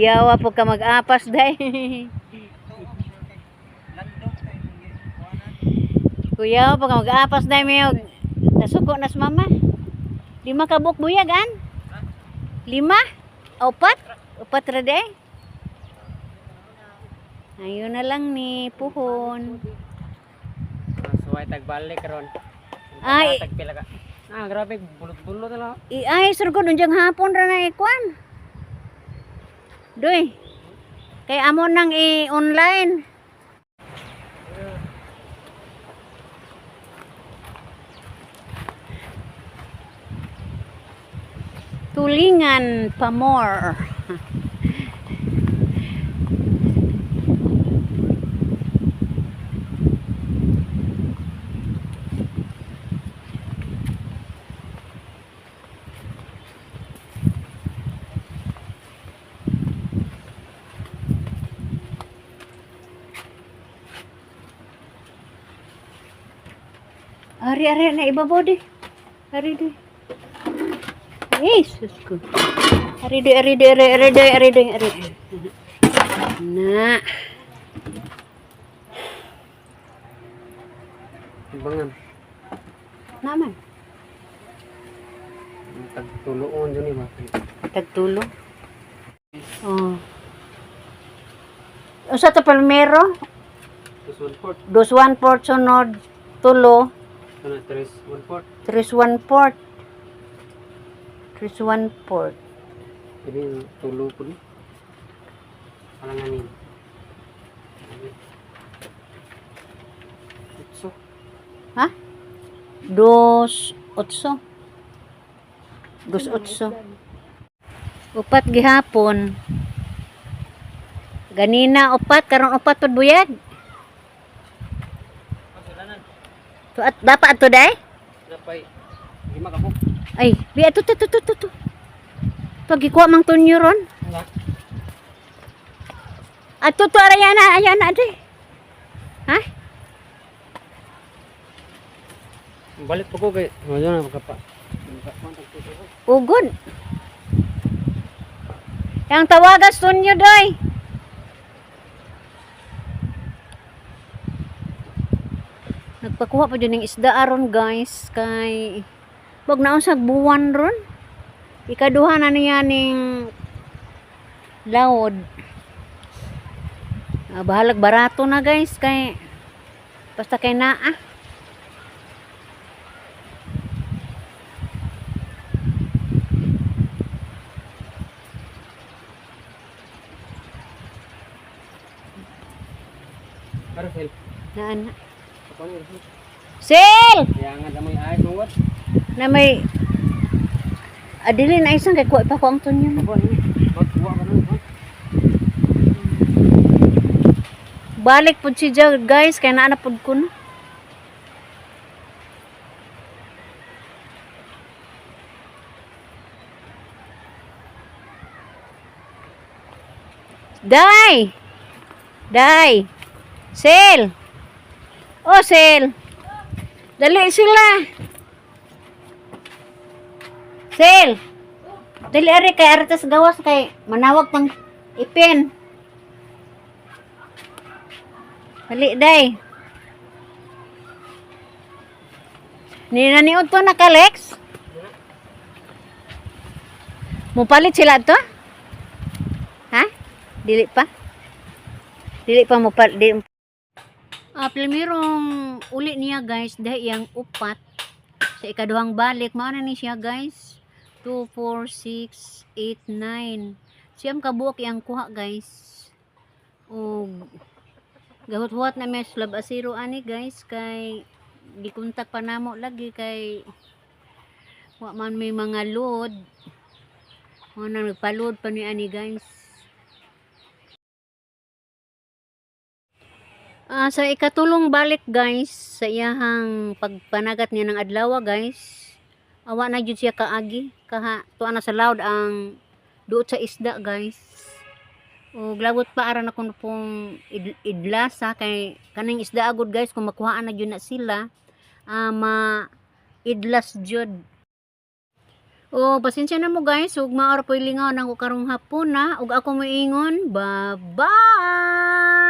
Kuyawa po ka mag-apas day. Kuyawa po ka mag-apas day mayog. Nasuko na sa mama. 5 ka buok buyag an? 5? Upat? Upat ra day. Ayun na lang ni puhon. Suway tagbalik ron. Ay. Tagpila ka. Ah, grabe bulot-bulot na lang. Ay, surgo unjang hapon ra na ikwan. Doy. Kay amo nang i-online. Tulingan pa more. Ari ari na ibabaw di. Ari di. Eh, sus ko. Ari di, ari di, ari, ari di, ari di, ari. Na. Bangan. Naman. Tagtuloon jud ni ba. Tagtulo. Oh. Usa to palmero, Dos one fourth. dos one fourth sunod tulo, Ano, tres one fourth. tres one fourth. Tres one fourth. Ini tulo po ni. Alanganin. Utso. Ha? Dos otso. Dos otso. Upat gihapon. Ganina upat, karon upat pud buyag. To at dapat ato day? Napay 5 ka po. Ay, bi ato to to to to. To. Pagikuha mang tunyo ron. Wala. Ato to arayana, ayana ade. Ha? Balik po ko kay wala na magkapa. Ugod. Yang tawagas tunyo doy. Nagpakuha pa dyan ng isda aron guys kay wag na usag buwan ron. Ikaduha na niya ning laod. Ah, bahalag barato na guys kay basta kay naa. Pero sel. Naa na. Ako ni Russell. Sel! Kaya nga damoy ayos mo what? Na may adili na isang kay kuha pa ko ang tunyo. Ako ni. Bot kuha ka nun. Balik pud si Jag guys kay naa na pud ko na. Day! Day! Sel! Oh, Sel! Dali sila! Sel! Dali ari kay artas gawas kay manawag tang ipin. Dali, day. Ninaniod to na Kalex? Mupalit sila to? Ha? Dili pa? Dili pa mupalit. Dili. Ah, primerong uli niya guys, dahil yang upat sa ikaduhang balik, mao na ni siya guys. 2, 4, 6, 8, 9. Siyam kabuok iyang kuha guys. Og gahut-huat na may slab asiro ani guys kay gikontak pa namo lagi kay wa man may mga load. Mo nang nagpa-load pa ni ani guys. Ah, sa ikatulong balik guys sa iyahang pagpanagat niya ng adlaw guys. Awa na jud siya kaagi kaha tuwa na sa loud ang duot sa isda guys. O glabot pa aran ako pong idlasa kay kaning isda agod guys kung makuhaan na jud na sila, ah, ma idlas jud. Oh, pasensya na mo, guys. Ug maor po'y lingaw nako karong hapon na. Ug ako moingon, bye-bye.